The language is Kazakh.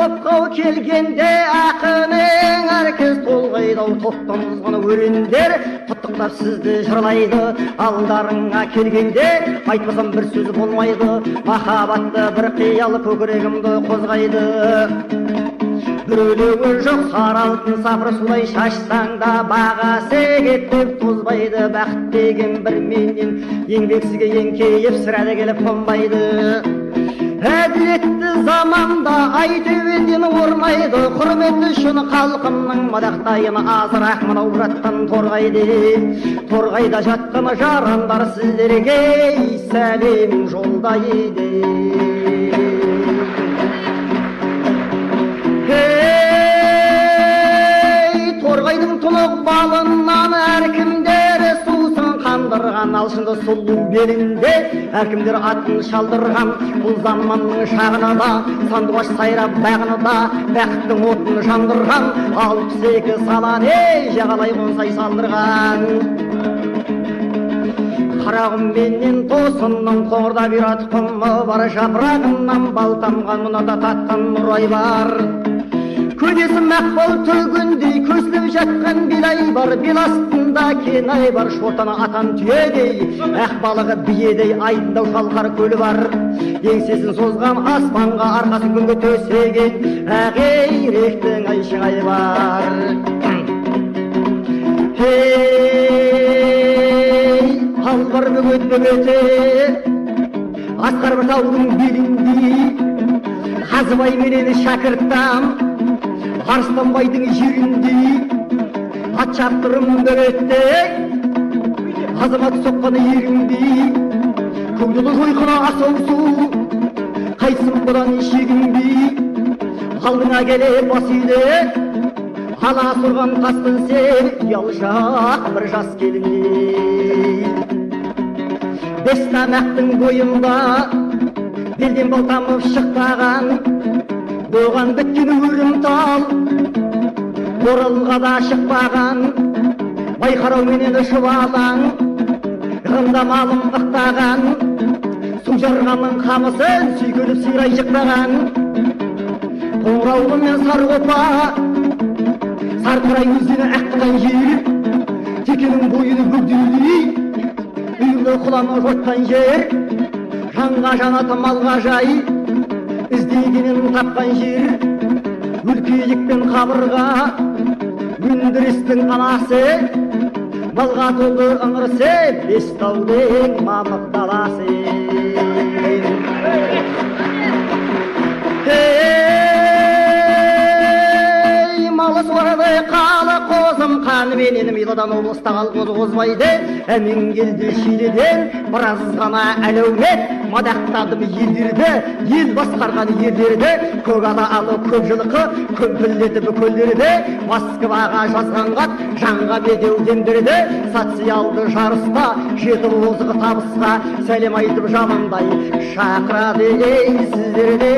топқа келгенде ақының әркез толғайды ау, топтан озған өрендер құттықтап сізді жырлайды. Алдарыңа келгенде айтпасам бір сөз болмайды, махаббатты бір қиял көкірегімді қозғайды. Біреулеуі жоқ сары алтын сапыр судай шашсаң да бағасы кетіп тозбайды. Бақыт деген бір менен еңбексізге еңкейіп сірә де келіп қонбайды. Әділетті заманда ай төбеден ормайды, құрметі үшін халқымның мадақтайын азырақ мынау жатқан Торғайды. Торғайда жатқан жарандар сіздерге сәлем жолдайды. Ей, Торғайдың тұнық балынан әркімдер сусын қандырған, алшынды сұлу белінде әркімдер атын шалдырған. Бұл заманның шағында сандуғаш сайрап бағында бақыттың отын жандырған, 62 салан ей жағалай қонсай салдырған. Қарағым менен тосынның қоңырда бұйра тұқымы бар, жапырағынан бал тамған мұнада татқан нұрай бар. Көнесі мақпал төгіндей көсіліп жатқан белай бар, бел астында кенай бар, шортаны атан түйедей, ақ балығы биедей айдындау шалқар көлі бар. Еңсесін созған аспанға, арқасын күнге төсеген Ақиректің айшығай бар. Ей, албыр бөгет бөгеті, асқар бір таудың беліндей, Қазыбай менен Шәкірттам, Арыстанбайдың жеріндей, ат шаптырым бөгетте, азамат соққан еріндей, көңілі жойқыны асау су, қайсым бұдан шегінбей, алдыңа келе бас иді, аласұрған тасқын сен, ұялшақ бір жас келіндей. Бес тамақтың бойында белден бал тамып шықпаған, оған біткен өрім тал, Оралға да шықпаған, Байқарау менен шұбалаң, ғында малым ықтаған, су жарғанның қамысын сүйкеніп сирай жықпаған. Қоңыраулы мен Сарықопа, Сарқырай өзені аққан жер, текенің бойын бөгделей, үйірлі құланы жотқан жер, жанға жанаты малға жай, іздегенін тапқан жер, өлкейік пен қабырға, өндірістің анасы, малға толы ыңырсы, Бестаудың мамық даласы. Ей, малы суарады қалы қозым қаныменен Миладан облыста қалқоз қозбайды, әмен келді Шиліден біраз ғана әлеумет, мадақтадым елдерді, ел басқарған ерлерді, көк ала алы көп жылқы, көмпілдетіп көлдерді, Москваға жазған хат жанға бедеу демдірді, социалды жарыста жетіп озық табысқа сәлем айтып жамандай шақырады ей сіздерді.